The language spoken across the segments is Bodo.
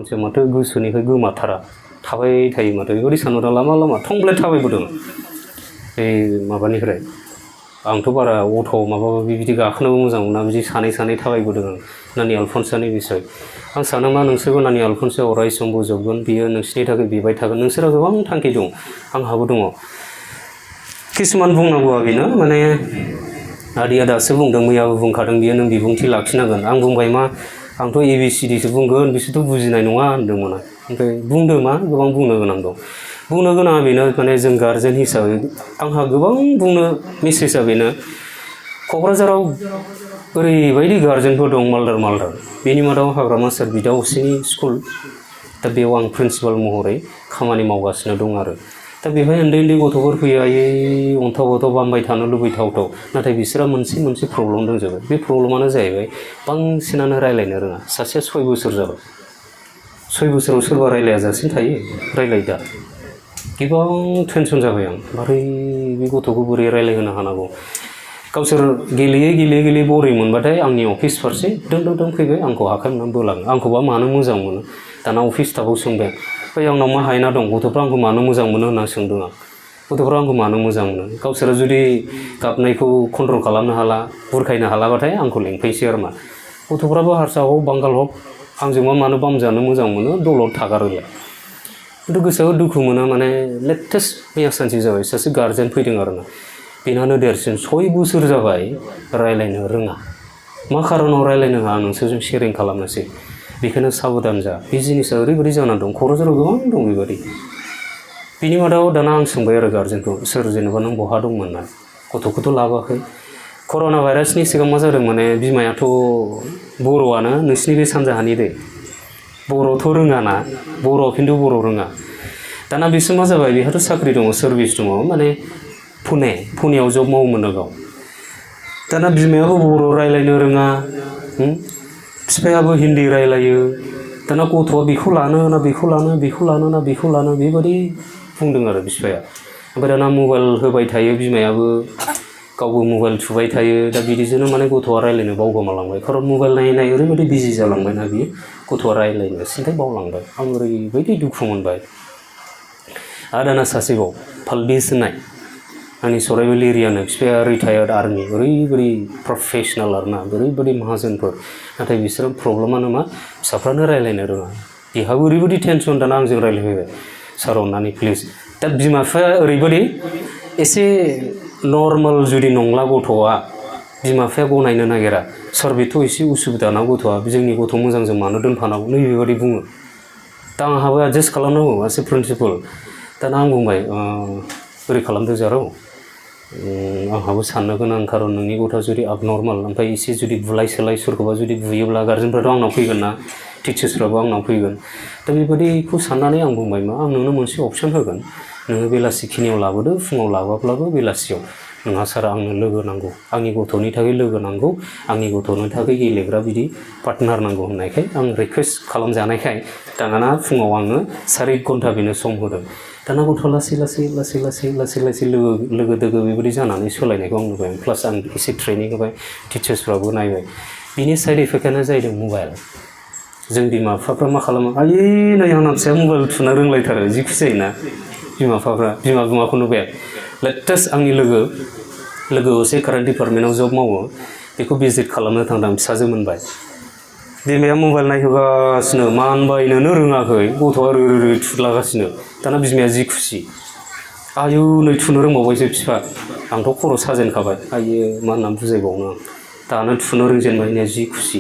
मानसिया माथो गोसोनिफ्राय गोमाथारा थाबाय थायो माथो बेबायदि सानहरा लामा लामा थंब्लेट थाबायबोदों बे माबानिफ्राय आंथ' बारा अट' माबा माबि बिदि गाखोनोबो मोजां मोना बिदि सानै सानै थाबायबोदों आं नानि आलफनसानि बिसय आं सानो मा नोंसोरबो नानि आलफनसा अराय सम बुजबगोन बियो नोंसिनि थाखाय बिबाय थागोन नोंसोरा गोबां थांखि दं आंहाबो दङ किसुमान बुंनांगौआ बेनो माने आदिया दासो बुंदों मैयाबो बुंखादों बियो नों बिबुंथि लाखिनांगोन आं बुंबाय मा आंथ' ABCDसो बुंगोन बिसोरथ' बुजिनाय नङा होनदोंमोन ओमफ्राय बुंदो मा गोबां बुंनो गोनां दं बुंनो गोनाङा बेनो माने जों गार्जेन हिसाबै आंहा गोबां बुंनो मेसेजआ बेनो क'क्राझाराव ओरैबायदि गार्जेनफोर दं मालदार बेनि मादाव हाग्रामा सार बिदा असेनि स्कुल दा बेयाव आं प्रिन्सिपाल महरै खामानि मावगासिनो दं आरो दा बेवहाय उन्दै गथ'फोर फैयो आयै अन्थाव बाथाव बामबाय थानो लुबैथावथाव नाथाय बिसोरा मोनसे प्रब्लेम दंजोबो बे प्रब्लेमानो जाहैबाय बांसिनानो रायलायनो रोङा सासेया 6 बोसोर जाबाय 6 बोसोराव सोरबा रायलायाजासिनो थायो रायलाय दा गोबां टेनसन जाबाय आं मारै बे गथ'खौ बोरै रायलायहोनो हानांगौ गावसोर गेलेयै बरिं मोनबाथाय आंनि अफिस फारसे दों फैबाय आंखौ आखाइ हमनानै बोलाङो आंखौबा मानो मोजां मोनो दाना अफिस स्टाफआव सोंबाय फै आंनाव मा हायना दं गथ'फ्रा आंखौ मानो मोजां मोनो होनना सोंदों आं गथ'फ्रा आंखौ मानो मोजां मोनो गावसोरा जुदि गाबनायखौ कन्ट्रल खालामनो हाला बुरखायनो हालाबाथाय आंखौ लेंफैसै आरो मा गथ'फ्राबो हारसा हक बांगाल हक आंजोंबा मानो बामजानो मोजां मोनो दलद थागारोलाय खिन्थु गोसोआव दुखु मोनो माने लेटेस्ट मैया सानसे जाबाय सासे गार्जेन फैदों आरोना बेनानो देरसिन 6 बोसोर जाबाय रायलायनो रोङा मा खारनाव रायलायनो रोङा आं नोंसोरजों शेयारिं खालामनोसै बेखौनो साबधान जा बे जिनिसा ओरैबायदि जानानै दं क'क्राझाराव गोबां दं बेबायदि बिनि मादाव दाना आं सोंबाय आरो गार्जेनखौ सोर जेनेबा नों बहा दंमोन ना गथ'खौथ' लाबोआखै कर'ना भाइरासनि सिगां मा जादों माने बिमायाथ' बर'आनो नोंसिनि बे सानजाहानि दे बर'थ' रोङाना बर' खिन्थु बर' रोङा दाना बिसोर मा जाबाय बेहाथ' साख्रि दङ सार्भिस दङ माने पुनेयाव जब मावोमोन गाव दाना बिमायाबो बर' रायलायनो रोङा बिफायाबो हिन्दी रायलायो दाना गथ'आ बेखौ लानो ना बेखौ लानो बेबायदि बुंदों आरो बिफाया ओमफ्राय दाना मबाइल होबाय थायो बिमायाबो गावबो मबाइल थुबाय थायो दा बिदिजोंनो माने गथ'आ रायलायनो बावगोमालांबाय खारन मबाइल नायै ओरैबायदि बिजि जालांबायना बियो गथ'आ रायलायनो सिन्थाय बावलांबाय आं ओरैबायदि दुखु मोनबाय आरो दाना सासेबाव फालबिस होननाय आंनि सराइबिल एरियानो बिफाया रिटायार्ड आर्मि ओरैबायदि प्रफेसनेल आरोना ओरैबायदि माहाजोनफोर नाथाय बिसोरो प्रब्लेमानो मा फिसाफ्रानो रायलायनो रोङा बेहाबो ओरैबायदि टेनसन दाना आंजों रायलायफैबाय सार अननानै प्लिज दा बिमा बिफाया ओरैबायदि एसे नर्मेल जुदि नंला गथ'आ बिमा बिफाया गनायनो नागिरा सार बेथ' एसे उसुबिदा ना गथ'आ जोंनि गथ' मोजांजों मानो दोनफानांगौ नै बेबायदि बुङो दा आंहाबो एडजास्ट खालामनांगौ एसे प्रिन्सिपाल दाना आं बुंबाय बोरै खालामदो जारौ आंहाबो साननो गोनां खारन नोंनि गथ'आ जुदि आबनर्माल ओमफ्राय एसे जुदि बुलाय सोलाय सोरखौबा जुदि बुयोब्ला गार्जेनफ्राथ' आंनाव फैगोन ना टिचार्सफ्राबो आंनाव फैगोन दा बेबायदिखौ साननानै आं बुंबाय मा आं नोंनो मोनसे अपसन होगोन नोङो बेलासिखिनियाव लाबोदो फुङाव लाबोब्लाबो बेलासियाव नोंहा सार आंनो लोगो नांगौ आंनि गथ'नि थाखाय लोगो नांगौ आंनि गथ'नि थाखाय गेलेग्रा बिदि पार्टनार नांगौ होननायखाय आं रिकुवेस्ट खालामजानायखाय दाना फुङाव आङो 4 घन्टा बेनो सम होदों दाना गथ'आ लासै लोगो दोगो बेबायदि जानानै सोलायनायखौ आं नुबाय प्लास आं एसे ट्रेनिं होबाय टिचार्सफ्राबो नायबाय बिनि साइड इफेक्टआनो जाहैदों मबाइल जों बिमा बिफाफ्रा मा खालामो आयै नै आंना फिसाया मबाइल थुना रोंलायथारो जि खुसि जायोना बिमा बिफाफ्रा बिमाखौ नुबाय लेटेस्ट आंनि लोगो असे कारेन्ट डिपार्टमेन्टआव जब मावो बेखौ भिजिट खालामनो थांदों फिसाजो मोनबाय बिमाया मबाइल नायहोगासिनो मानबायनोनो रोङाखै गथ'आ रो थुलागासिनो दाना बिमाया जि खुसि आयु नै थुनो रोंबावबायसो बिफा आंथ' खर' साजेनखाबाय आयो मा होननानै बुजायबावनो आं दानो थुनो रोंजेनबाय होननाया जि खुसि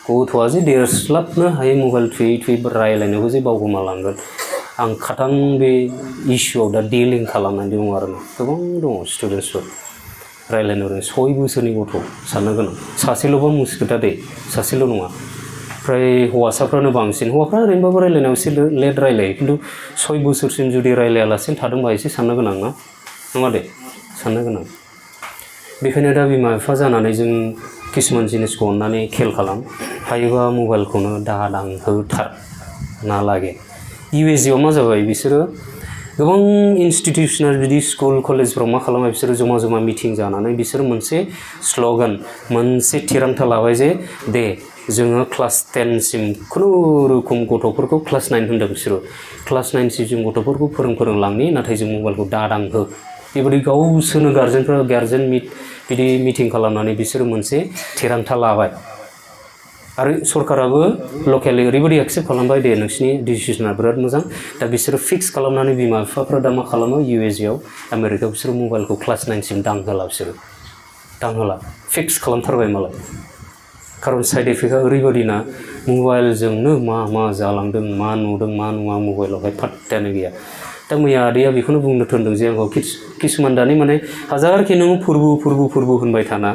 गथ'आ जे देरस्लाबनो हायै मबाइल थुयै रायलायनोबो जे बावगोमालांगोन आं खाथां बे इस्युआव दा डिलिं खालामनानै दङ आरोना गोबां दङ स्टुडेन्टसफोर रायलायनो रोङो 6 बोसोरनि गथ' साननो गोनां सासेल'बा मुस्किटा दे सासेल' नङा फ्राय हौवासाफ्रानो बांसिन हौवाफ्रा ओरैनोबाबो रायलायनायाव एसे लेट रायलायो खिन्थु 6 बोसोरसिम जुदि रायलायालासिनो थादोंबा एसे साननो गोनां ना नङा दे साननो गोनां बेखायनो दा बिमा बिफा जानानै जों किसुमान जिनिसखौ अननानै खेल खालाम हायोबा मबाइलखौनो दादांहोथार ना लागे इउएसएआव मा जाबाय बिसोरो गोबां इनस्टिटिउसनाल बिदि स्कुल कलेजफ्राव मा खालामो बिसोरो जमा मिटिं जानानै बिसोरो मोनसे स्ल'गान मोनसे थिरांथा लाबाय जे दे जोङो क्लास 10 सिम खुनुरुखुम गथ'फोरखौ क्लास 9 होनदों बिसोरो क्लास 9 सिम गथ'फोरखौ फोरोंलांनि नाथाय जों मबाइलखौ दादांहो बेबायदि गावसोरनो गार्जेन बिदि मिटिं खालामनानै बिसोरो मोनसे थिरांथा लाबाय आरो सरकाराबो लकेलि ओरैबायदि एक्सेप्ट खालामबाय दे नोंसिनि डिसिसना बिराद मोजां दा बिसोरो फिक्स खालामनानै बिमा बिफाफ्रा दा मा खालामो USA आव आमेरिकायाव बिसोरो मबाइलखौ क्लास 9 सिम दांहोला बिसोरो दांहोला फिक्स खालामथारबाय मालाय खारन साइड इफेक्टआ ओरैबायदिना मबाइलजोंनो मा जालांदों मा नुदों मा नुवा मबाइलावहाय पात्तायानो गैया दा मैया आदैया बेखौनो बुंनो थोनदों जे आंखौ किसुमान दानि माने हाजारखि नों फोरबो होनबाय थाना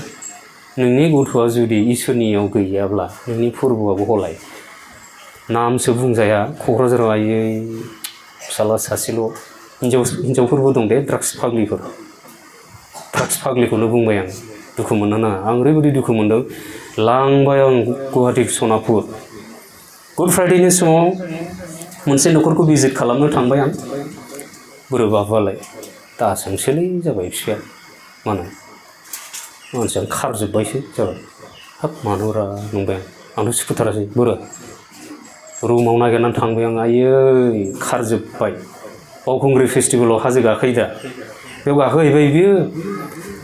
नोंनि गथ'आ जुदि इसोरनियाव गैयाब्ला नोंनि फोरबोआबो हलाय नामसो बुंजाया क'क्राझाराव आयै फिसाला सासेल' हिनजावफोरबो दं दे ड्राग्स फाग्लिखौनो बुंबाय आं दुखु मोननो नाङा आं ओरैबायदि दुखु मोनदों लांबाय आं गुवाहाटि सनापुर गुड फ्राइडेनि समाव मोनसे न'खरखौ भिजिट खालामनो थांबाय आं बोरैबाबालाय दासोंसोलै जाबाय फिसाया मानो मानसियानो खारजोब्बायसो जाबाय हाब मानोरा नंबाय आंथ' सुखुथारासै रुमाव नागिरनानै थांबाय आं आयै खारजोब्बाय बावखुंग्रि फेस्टिभेलाव हाजो गाखोयो दा बेयाव गाखोहैबाय बियो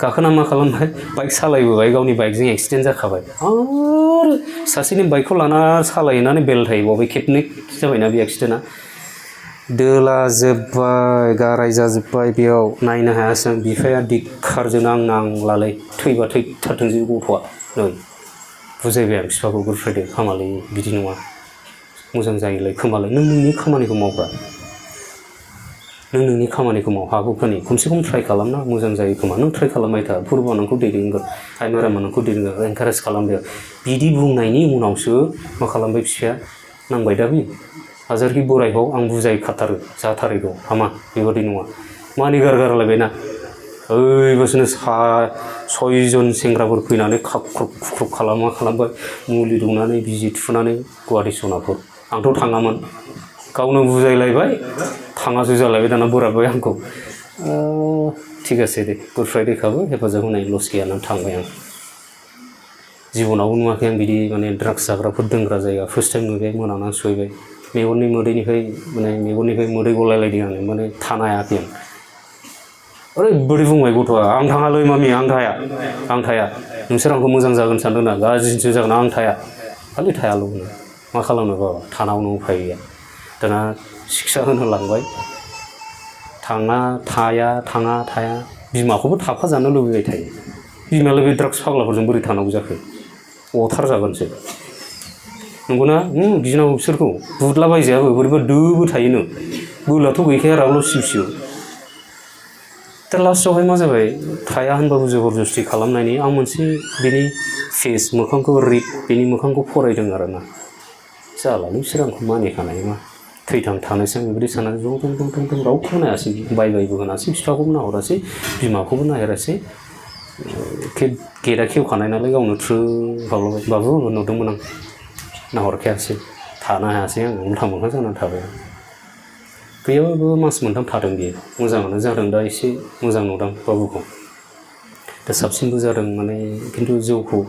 गाखोना मा खालामबाय बाइक सालायबोबाय गावनि बाइकजों एक्सिडेन्ट जाखाबाय आरो सासेनि बाइकखौ लाना सालायनानै बेलथायबावबाय खेबनै जाबायना बे एक्सिडेन्टआ दोला जोब्बाय गाराय जाजोब्बाय बेयाव नायनो हायासै आं बिफाया दिक्खारजों आं नांलालै थैबा थैथारथोंसै गथ'आ नै बुजायबाय आं बिफाखौ गुड फ्राइडे हामालै बिदि नङा मोजां जायोलाय खोमालाय नों नोंनि खामानिखौ मावब्रा नों नोंनि खामानिखौ माव हागौफोरनि खमसे खम ट्राइ खालामना मोजां जायो खोमा नों ट्राइ खालामबाय था फोरबोआ नोंखौ दैदेनगोन आइमारामा नोंखौ दैदेनगोन एनकारेज खालामदो बिदि बुंनायनि उनावसो मा खालामबाय फिसाया नांबाय दा बे हाजारखि बोराय हक आं बुजायखाथारो जाथारैखौ हामा बेबादि नङा मानिगार गारलायबायना ओइबासोनो 6 सेंग्राफोर फैनानै खाख्रुब खालामबाय मुलि दौनानै बिजि थुनानै गुवाहाटि सनापुर आंथ' थाङामोन गावनो बुजायलायबाय थाङासो जालायबाय दाना बोराबबाय आंखौ थिगासे दे गुड फ्राइडेखाबो हेफाजाब होनाय लस गैया होननानै थांबाय आं जिबनावबो नुवाखै आं बिदि माने ड्राग्स जाग्राफोर दोनग्रा जायगा फार्स्ट टाइम नुबाय मोनानानै सहैबाय मेगननि मोदै गलायलायदों आङो माने थानो हायाखै आं ओरैबायदि बुंबाय गथ'आ आं थाङालै मामि आं थाया नोंसोर आंखौ मोजां जागोन सानदों ना गाज्रिसो जागोन आं थाया खालि थायाल' होनो मा खालामनो बाबा थानावनो उफाय गैया दाना शिक्षा होनो लांबाय थाया बिमाखौबो थाफाजानो लुबैबाय थायो बिमायालाय बे ड्राग्स फाग्लाफोरजों बोरै थानांगौ जाखो अथार जागोनसो नंगौना गिनांगौ बिसोरखौ बुदलाबायजायाबो बोरैबा दोबो थायोनो बोलाथ' गैखाया रावल' सिउ दा लास्टआवहाय मा जाबाय थाया होनबाबो जबरदस्ति खालामनायनि आं मोनसे बेनि फेस मोखांखौ बेनि मोखांखौ फरायदों आरोना जालालै बिसोर आंखौ मानिखानाय मा थैथां थानोसै आं बेबायदि साननानै जं रावखौबो नायासै बायबो होनासै बिफाखौबो नाहरासै बिमाखौबो नायहरासै गेटआ खेवखानाय नालाय गावनो थ्रु गावलाबाय बाबु नुदोंमोन आं नाहरखायासै थानो हायासै आं उल्था मोखां जानानै थाबाय गैयाबाबो मास मोनथाम थादों बियो मोजाङानो जादों दा एसे मोजां नुदों बाबुखौ दा साबसिनबो जादों माने खिन्थु जौखौ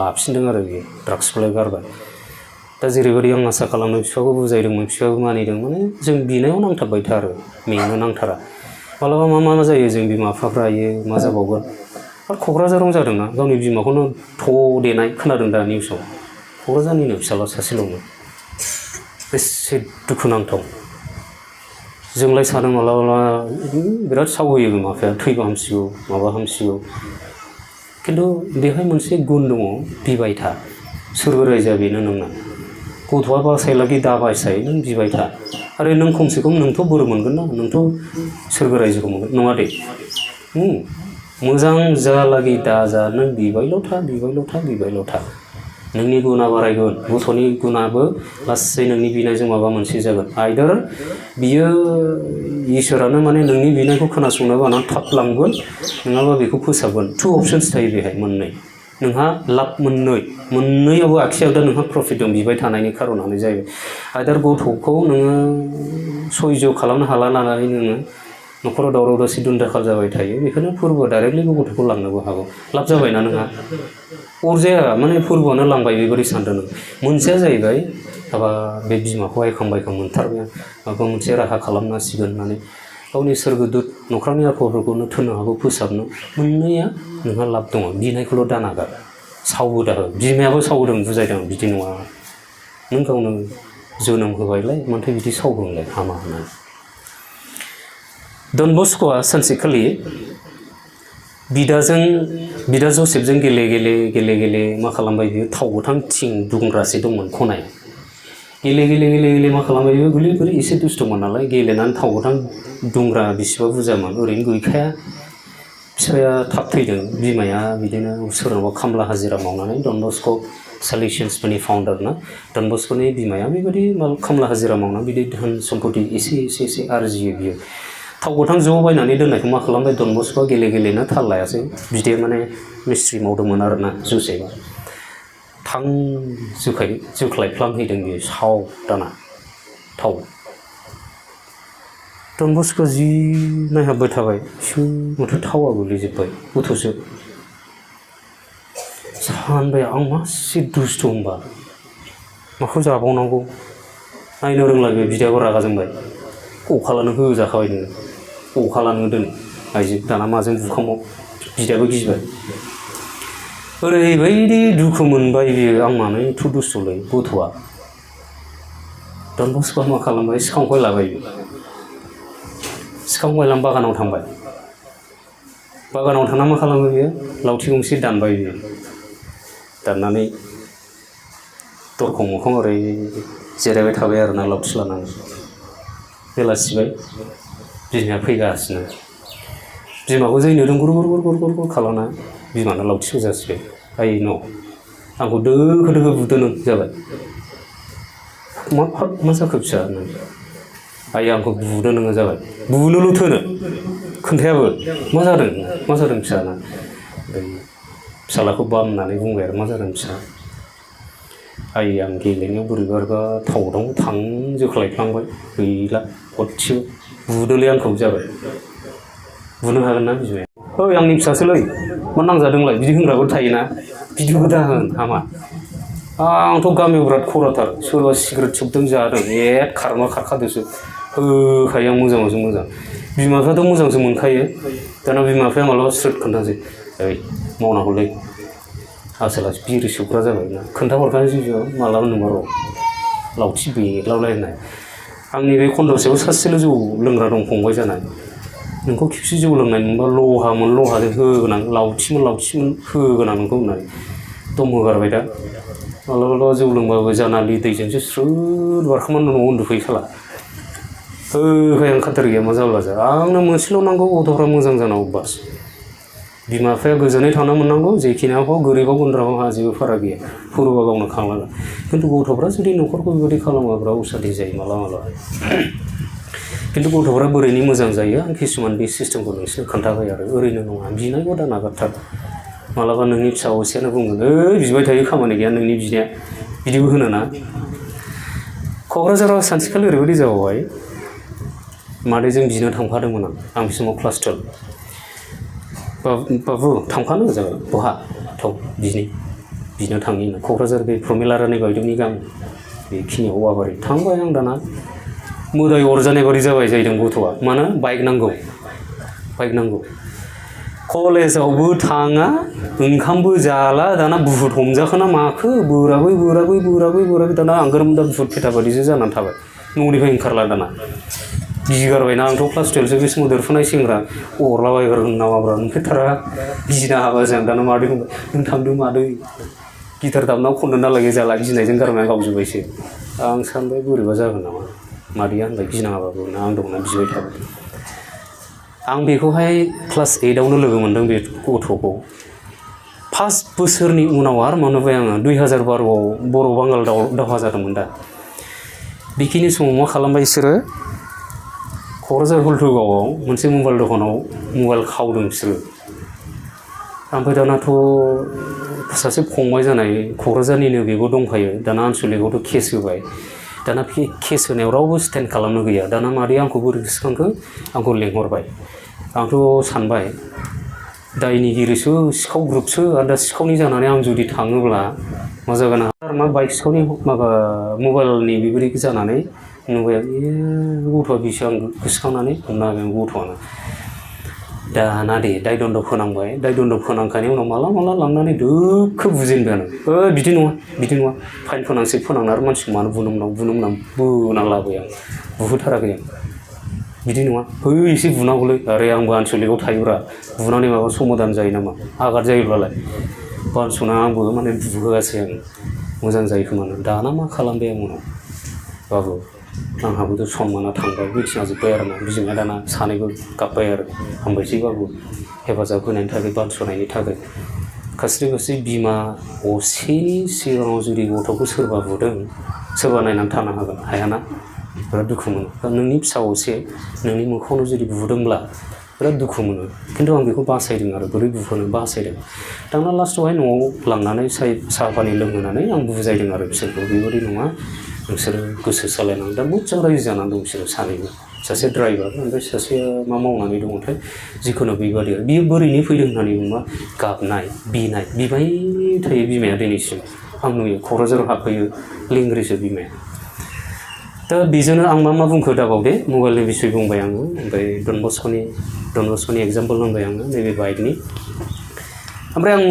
लाफिनदों आरो बियो ड्राग्सखौलाय गारबाय दा जेरैबायदि आं आसा खालामनो बिफाखौ बुजायदोंमोन बिफायाबो मानिदों माने जों बिनायाव नांथाबबाय था आरो मेंनो नांथारा मालाबा मा जायो जों बिमा बिफाफ्रा मा जाबावगोन आरो क'क्राझाराव जादोंना गावनि बिमाखौनो देनाय खोनादों दा निउसाव क'क्राझारनिनो फिसाला सासेल'मोन बेसे दुखुनांथाव जोंलाय सानो मालाबा बिराद सावहोयो बिमा बिफाया थैबा हामसिगौ माबा हामसिगौ खिन्थु बेवहाय मोनसे गुन दङ बिबाय था सोरबो रायजोआ बेनो नोंना गथ'आ बासायलागि दा बासाय नों बिबाय था आरो नों खमसे खम नोंथ' बोर मोनगोन ना नोंथ' सोरगो रायजोखौ मोनगोन नङा दे मोजां जालागि दाजा नों बिबायल' था नोंनि गुना बारायगोन गथ'नि गुनाबो लासै नोंनि बिनायजों माबा मोनसे जागोन आइदार बियो इसोरानो माने नोंनि बिनायखौ खोनासंनो बानानै थाब लांगोन नङाबा बेखौ फोसाबगोन 2 अपसन्स थायो बेहाय मोननै नोंहा लाब मोननैयावबो आखि आगदा नोंहा प्रफिट दं बिबाय थानायनि खारनानो जाहैबाय आइदार गथ'खौ नोङो सयज' खालामनो हाला लानानै नोङो न'खराव दावराव दावसि दुमदाखाल जाबाय थायो बेखौनो फोरबोआ डाइरेक्टलि गथ'खौ लांनोबो हागौ लाब जाबायना नोंहा अरजाया माने फोरबोआनो लांबाय बेबायदि सानदों नों मोनसेया जाहैबाय हाबा बे बिमाखौ आइखां बायखां मोनथारबाय माबा मोनसे राहा खालामनांसिगोन होननानै गावनि सोरगोदुत न'खरनि आखलफोरखौनो थोननो हागौ फोसाबनो मोननैया नोंहा लाब दङ बिनायखौल' दानागार सावबो दाहो बिमायाबो सावदों बुजायदों बिदि नङा नों गावनो जोनोम होबायलाय मानोथो बिदि सावदोंलाय हामा होननानै डन बस्क'आ सानसेखालि बिदा जसेफजों गेले मा खालामबाय बियो थाव गोथां थिं दुंग्रासे दंमोन खनायाव गेले मा खालामबाय बियो गोरलै एसे दुस्थ'मोन नालाय गेलेनानै थाव गोथां दुंग्रा बेसेबा बुरजामोन ओरैनो गैखाया फिसाया थाब थैदों बिमाया बिदिनो सोरनावबा खामला हाजिरा मावनानै डन बस्क' सलिउसन्सफोरनि फाउन्डार ना डन बस्क'नि बिमाया बेबायदि खामला हाजिरा मावनानै बिदि धोन सम्पति एसे आरजियो बियो थाव गोथां ज' बायनानै दोननायखौ मा खालामबाय डन बस्क'आ गेलेना थाल लायासै बिदाया माने मिस्ट्रि मावदोंमोन आरोना जुसेबा थां जोख्लायफ्लांहैदों बियो साव दाना थाव डन बस्क'आ जि नायहाबबाय थाबाय माथो थावा गोलैजोब्बाय गथ'सो सानबाय आं मासे दुस्थ' होनबा माखौ जाबावनांगौ नायनो रोंला बे बिदायाबो रागा जोंबाय अखालानो होजाखाबाय नोङो अखालानो दोन आइजो दाना माजों बुखांबाव बिदायाबो गिबाय ओरैबायदि दुखु मोनबाय बियो आं मानो एथ' दुस्थ'लै गथ'आ डन बस्क'आ मा खालामबाय सिखांखौ लाबाय सिखांखौ लानानै बागानाव थांबाय बागानाव थांना मा खालामो बियो लावथि गंसे दानबाय बियो दाननानै दरखं मोखां ओरै जिरायबाय थाबाय आरोना लावथि लानानै बेलासिबाय बिमाया फैगासिनो बिमाखौ जै नुदों गुर खालामना बिमानो लावथि होजासिबाय आइ न' आंखौ दोखो बुदों नों जाबाय मा जाखो फिसा होननानै आइ आंखौ बुदों नोङो जाबाय बुनोल' थोनो खोन्थायाबो मा जादों फिसा ना फिसालाखौ बामनानै बुंबाय आरो मा जादों फिसा आइ आं गेलेनायाव बोरैबा थावदाव जोख्लायफ्लांबाय गैला गदसेबो बुदोंलै आंखौ जाबाय बुनो हागोन ना बिमाया ओइ आंनि फिसासोलै मा नांजादोंलाय बिदि होनग्राबो थायोना बिदिबो दा होन हामा आंथ' गामियाव बिराद खराथार सोरबा सिगारेट सोबदों जादों खारमा खारखादोसो होखायो आं मोजाङावसो मोजां बिमा बिफायाथ' मोजांसो मोनखायो दाना बिमा बिफाया मालाबा स्रोद खोन्थासै ओइ मावनांगौलै आसोलासो बिरि सोबग्रा जाबायना खोन्थाहरखानोसै बियो मालाबा नुबा र' लावथि बेग्लावलायनाय आंनि बे खन्द'सेयाव सासेल' जौ लोंग्रा दं फंबाय जानाय नोंखौ खेबसे जौ लोंनाय मोनबा लहाजों होगोनां लावथिमोन होगोनां नोंखौ होननानै दम होगारबाय दा मालाबा जौ लोंबाबो जानालि दैजोंसो स्रुद बारखांनानै न'आव उन्दुफैखाला होखाय आं खाथार गैया मा जाब्ला जा आंनो मोनसेल' नांगौ गथ'फ्रा मोजां जानांगौ बास बिमा बिफाया गोजोनै थानो मोननांगौ जेखि नांगौ गोरिबाव गुन्द्राबाव आंहा जेबो फाराग गैया फोरबोआ गावनो खांलाङो खिन्थु गथ'फ्रा जुदि न'खरखौ बेबायदि खालामोब्ला उसादि जायो मालाबा खिन्थु गथ'फ्रा बोरैनि मोजां जायो आं किसुमान बे सिस्टेमखौ नोंसोरनो खोन्थाबाय आरो ओरैनो नङा बिनायखौ दा नागारथार मालाबा नोंनि फिसा असेयानो बुंगोन ओइ बिबाय थायो खामानि गैया नोंनि बिनाया बिदिबो होनोना क'क्राझाराव सानसेखालि ओरैबायदि जाबाय मादैजों बिनो थांफादोंमोन आं बे समाव क्लास 12 बाबु थांफानो जाबाय बहा थाव बिनो थांनि क'क्राझार बे प्रमिलारानि बायद'नि गामि बेखिनियाव औवाबारि थांबाय आं दाना मोदाय अरजानाय बायदि जाबाय जाहैदों गथ'आ मानो बाइक नांगौ कलेजावबो थाङा ओंखामबो जाला दाना बुहुत हमजाखोना माखो बोराबै दाना आंगोरमोनदा बुहुत फेथा बायदिसो जानानै थाबाय न'निफ्राय ओंखारला दाना गिगारबायना आंथ' क्लास 12सो बे समाव देरफुनाय सेंग्रा अरलाबायगारगोन नामाब्रा नुफेरथारा गिना हाबा जों दाना मादै बुंबाय नों थांदों मादै गिटार दामना खननो नालागे जाला गिनायजों गारमाया गावजोब्बायसो आं सानबाय बोरैबा जागोन नामा मादैया होनबाय गिनाङाबाबो आं दंना बिबाय थाबाय आं बेखौहाय क्लास 8आवनो लोगो मोनदों बे गथ'खौ फार्स्ट बोसोरनि उनाव आरो मोनबाय आङो 2012आव बर' बांगाल दावहा जादोंमोन दा बेखिनि समाव मा खालामबाय बिसोरो क'क्राझार हुलथुगावआव मोनसे मबाइल दखानाव मबाइल खावदों बिसोरो ओमफ्राय दानाथ' सासे फंबाय जानाय क'क्राझारनिनो बेबो दंखायो दाना आनसलिकआवथ' केस होबाय दाना केस होनायाव रावबो स्टेन्ड खालामनो गैया दाना मादैया आंखौ बोरै गोसोखांखो आंखौ लेंहरबाय आंथ' सानबाय दायनिगिरिसो सिखाव ग्रुपसो आरो दा सिखावनि जानानै आं जुदि थाङोब्ला मा जागोन आरो मा बाइक सिखावनि माबा मबाइलनि बेबायदि जानानै नुबाय गथ'आ बिसो आं गोसोखांनानै हमना होबाय गथ'आनो दाना दे दायदन्द' फोनांबाय दायदन्द' फोनांखांनायनि उनाव माला लांनानै दोखो बुजेनबाय आं बिदि नङा फाइन फोनांसै फोनांना आरो मानसिखौ मानो बुनो मोननां बुना लाबोबाय आं बुहोथाराखै आं बिदि नङा एसे बुनांगौलै आरो आंबो आनसलिकआव थायोब्रा बुनानै माबा समाधान जायो नामा आघात जायोब्लालाय बानस'ना आंबो माने बुहोआसै आं मोजां जायो खोमा दाना मा खालामबाय आं उनाव बाबु आंहाबोथ' सनमाना थांबाय मिथिना जोब्बाय आरो ना बिमाया दाना सानैबो गाबबाय आरो हामबायसै बाबु हेफाजाब होनायनि थाखाय बानस'नायनि थाखाय खास्रि बिमा असेनि सिगाङाव जुदि गथ'खौ सोरबा बुदों सोरबा नायनानै थानो हागोन हायाना बिराद दुखु मोनो नोंनि फिसा असे नोंनि मोखाङावनो जुदि बुदोंब्ला बिराद दुखु मोनो खिन्थु आं बेखौ बासायदों आरो बोरै बुहोनो बासायदों दाना लास्टआवहाय न'आव लांनानै साहा पानि लोंहोनानै आं बुजायदों आरो बिसोरखौ बेबायदि नङा नोंसोरो गोसो सालायनांगौ दा मोजां रायजो जानानै दं बिसोरो सानैबो सासे ड्राइभार ओमफ्राय सासेया मा मावनानै दङथाय जिखुनु बेबादि आरो बियो बोरैनो फैदों होननानै बुङोबा गाबनाय बिबाय थायो बिमाया दिनैसिम आं नुयो क'क्राझाराव हाबफैयो लेंग्रिसो बिमाया दा बेजोंनो आं मा बुंखो दाबावदे मबाइलनि बिसय बुंबाय आङो ओमफ्राय डनबस्क'नि एग्जाम्पल होनबाय आङो नैबे बाइकनि ओमफ्राय आं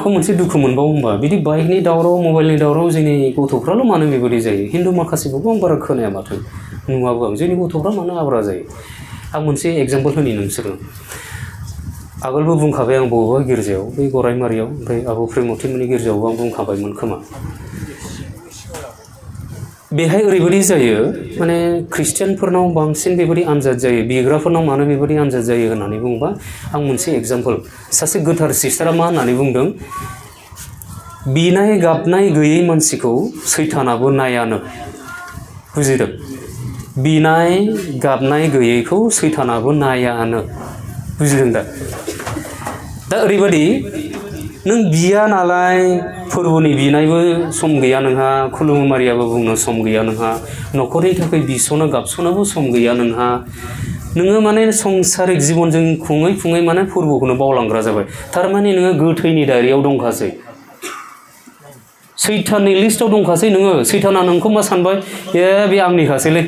मोनसे दुखु मोनबावो होनबा बिदि बाइकनि दावराव मबाइलनि दावराव जोंनि गथ'फ्राल' मानो बेबायदि जायो हिन्दु माखासेफोरखौ आं बारा खोनाया माथो नुवाबो आं जोंनि गथ'फ्रा मानो आब्रा जायो आं मोनसे एग्जाम्पल होनि नोंसोरो आगोलबो बुंखाबाय आं बबेबा गिर्जायाव बै गराइमारियाव ओमफ्राय आब' प्रेमथिमोननि गिर्जायावबो आं बुंखाबायमोन खोमा बेहाय ओरैबायदि जायो माने ख्रिस्टियानफोरनाव बांसिन बेबायदि आनजाद जायो बिग्राफोरनाव मानो बेबायदि आनजाद जायो होननानै बुङोबा आं मोनसे एग्जाम्पल सासे गोथार सिस्टारा मा होननानै बुंदों बिनाय गाबनाय गैयै मानसिखौ सैतानाबो नायानो बुजिदों बिनाय गाबनाय गैयैखौ सैतानाबो नायानो बुजिदों दा ओरैबायदि नों बिया नालाय फोरबोनि बिनायबो सम गैया नोंहा खुलुममारियाबो बुंनो सम गैया नोंहा न'खरनि थाखाय बिस'नो गाबस'नोबो सम गैया नोंहा नोङो माने संसारिक जिबनजों खुङै माने फोरबोखौनो बावलांग्रा जाबाय थारमाने नोङो गोथैनि दारियाव दंखासै सैताननि लिस्टआव दंखासै नोङो सैताना नोंखौ मा सानबाय बे आंनिखासैलै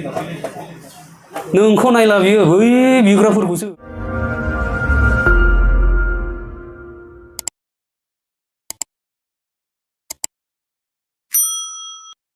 नोंखौ नायला बियो बै बिग्राफोरखौसो